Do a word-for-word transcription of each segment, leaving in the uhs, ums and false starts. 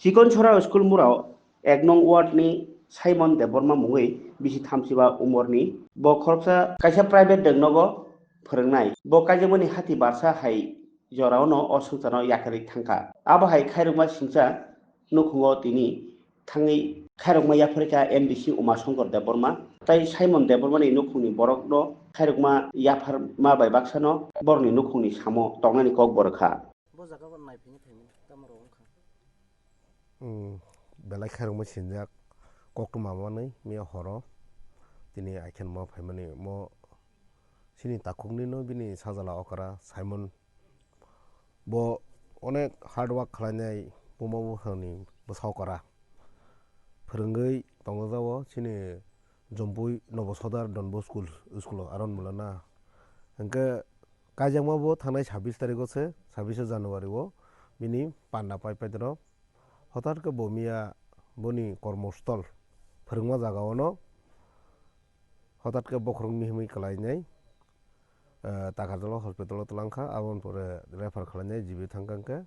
Chikonchora school murao ek nong ward ni Simon Debbarma mungwi bisi thamsiba umor ni. Bo khoroksa kaisa private dengnogo phwrwngnai. Bo kaijakmani hati barsa hai joraono o swngcharno yakarwi thangkha. Abo hai khairokma singcha nukhungo tini thangwi khairokma yapharikha M D C Uma Shankar Debbarma. Tai Simon Debbarmani nukhungni borokno khairokma yapharma bai baksano borokni nukhungni samo tongnani kok bo rwkha. Bo jaga bo naiphingwi phaimani tamo rw wngkha. Hmm, belai khairokma sinjak koktwma manwi miya horo tini aikhen ma phaimani mo chini takhuknino bini sajla okra Simon. Bo onek hard work khlainai buma buphangni bwsa okra. Phwrwngwi tongo jao chini Jompui Nobo Sodar Don Bosco school, school o aron mulana. Hwnkhe kaijakma bo thangnai sabis tarikh o se, sabis January o bini panda pai pai toro. Hotat khe bo miya boni kormostol phwrwngma jaga ono hotat khe bokhorok mihimwi kwlainai, eh, Takarjala hospital o twlang kha, aboni pore refer khlainai G B thang kha hwnkhe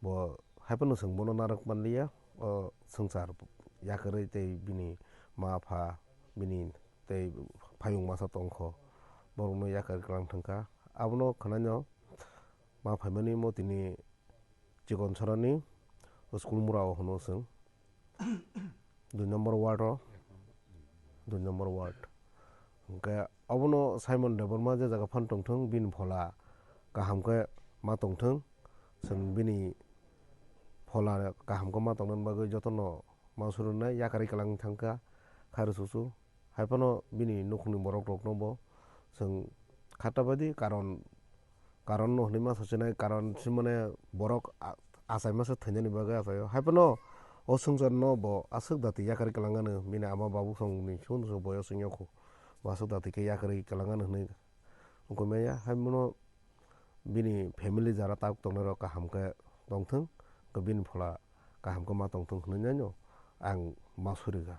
bo haiphano chwng bono narwk manliya, o swngchar yakarwi tei bini ma pha, bini tei phayung masa tongkho, borokno yakarwi kwlang thangkha. Abono khwnaino ma phaimani mo tini Chikonchorani school mura o hwno chwng dui number ward o, dui number ward. Hwnkhe obono Simon Debbarma je jaga phan tongthwng, bini phola kaham khe ma tongthwng, chwng bini phola kaham khe ma tongnani bagwi jotono ma surunai yakarwi kwlangwi thangkha khairo chuchu. Haiphano bini nukhungni borok rokno bo chwng khatabadi karon, karon no hwnwi ma sachinai, karon se mane borok a-, achai masa thwinani bagwi achai o. Haiphano o swngcharno bo aswk dati yakarwi kwlangano, bini ama babu songni sung sung boyos wngya kho, bo aswk dati khe yakarwi kwlangano hwnwi wngkha maya. Haiphano bini family jara tak tongnai rok kaham khe tongthwng, bini phola kaham khe ma tongthwng hwnwi nai no ang ma surikha.